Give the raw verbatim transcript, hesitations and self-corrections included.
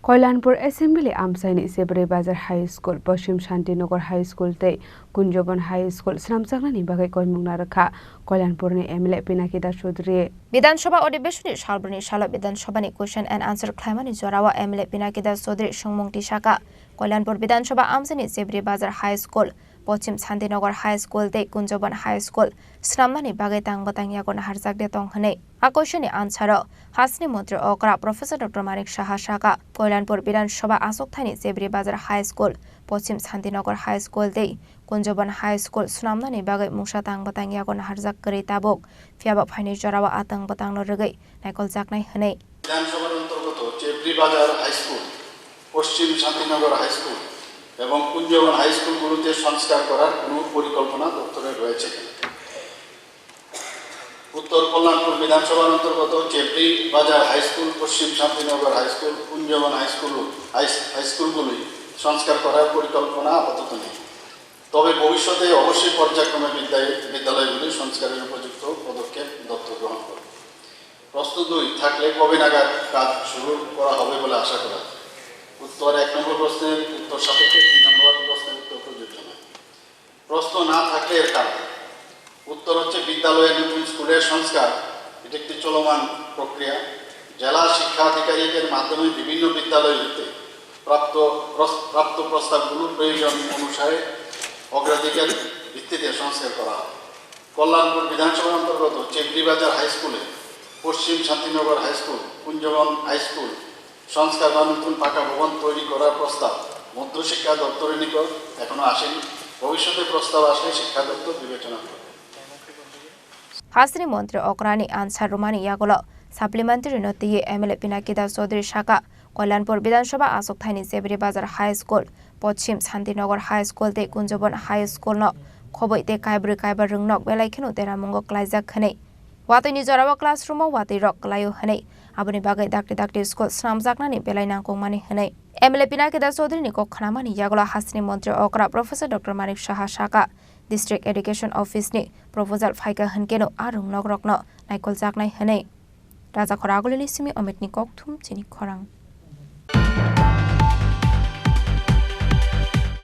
Koilanpur Assembly amchaini Chebri Bazar High School, Poschim Shantinagar High School tei Kunjobon High School swnamjaknani bagwi koimungna rwkha Koilanpurni M L A Pinaki Das Chaudhary. Bidhan Sabha Adhibeshonni salbrwini salo Bidhan Sabhani question and answer khlaimani jorao M L A Pinaki Das Chaudhary swngmung tisaka, Koilanpur Bidhan Sabha amchaini Chebri Bazar High School, Poschim Shantinagar High School tei Kunjobon High School swnamnani bagwi tang bwtang yago naharjakde tong hwnwi. A question ni answer o hasteni montri okra Professor Doctor Manik Saha saka, Koilanpur Bidhan Sabha achukthani Chebri Bazar High School, Poschim Shantinagar High School tei Kunjobon High School swnamnani bagwi mungsa tang bwtang yago naharjak kwrwi tabuk, phiyaba phainai jorao a tang bwtangno rwgwi naikoljaknai hwnwi. বিধানসভার অন্তর্গত চেবরি বাজার high school, পশ্চিম Shantinagar high school এবং কুঞ্জবন হাই স্কুলগুলোতে সংস্কার করার কোনো পরিকল্পনা দপ্তরে রয়েছে কিনা? উত্তর, কল্যাণপুর বিধানসভার অন্তর্গত চেবরি বাজার হাই স্কুল, পশ্চিম Shantinagar high school, Kunjaban high school, high, high স্কুলগুলি সংস্কার করার পরিকল্পনা আপাতত নেই। তবে ভবিষ্যতে অবশ্যই পর্যায়ক্রমে বিদ্যালয়, বিদ্যালয়গুলি সংস্কারের উপযুক্ত পদক্ষেপ দপ্তর গ্রহণ করবে। প্রশ্ন দুই, থাকলে কবে নাগাদ কাজ শুরু করা হবে বলে আশা করা যায়? উত্তর, এক নম্বর প্রশ্নের উত্তর সাপেক্ষে দুই নম্বর প্রশ্নের উত্তর প্রযোজ্য নয়। প্রশ্ন না থাকলে এর কারণ। উত্তর হচ্ছে বিদ্যালয়ে নতুন স্কুলের সংস্কার, এটি একটি চলমান প্রক্রিয়া। জেলা শিক্ষা আধিকারিকের মাধ্যমে বিভিন্ন বিদ্যালয় হতে প্রাপ্ত প্রস-, প্রাপ্ত প্রস্তাবগুলো প্রয়োজন অনুসারে অগ্রাধিকার ভিত্তিতে সংস্কার করা হয়। কল্যাণপুর বিধানসভার অন্তর্গত চেবরিবাজার হাই স্কুলে, পশ্চিম Shantinagar high school, Kunjaban high school সংস্কার বা নতুন পাকা ভবন তৈরি করার প্রস্তাব মধ্যশিক্ষা দপ্তরের নিকট এখনো আসেনি। ভবিষ্যতে প্রস্তাব আসলে শিক্ষা দপ্তর বিবেচনা করবে। Hasteni montri okrani answer rwmani yagulo supplementary no twiwi M L A Pinaki Das Chaudhary saka, Koilanpur Bidhan Sabha achukthani Chebri Bazar High School, Poschim Shantinagar High School tei Kunjobon High School no khobwi tei kaibrwi kaiba rwngnok belai kheno deramungo klaijak hwnwi. Watwini jorao classroom o watwi rok kwlaio hwnwi, aboni bagwi dakti dakti school swnamjaknani belai nangkukmani hwnwi M L A Pinaki Das Chaudhary ni kok khnamani yagulo hasteni montri okra Professor Doctor Manik Saha saka, District Education Office ni proposal phaikha hwnkeno a rwngnok rokno naikoljaknai hwnwi. Rajakhor Agulini simi Omitni kokthum chini khorang.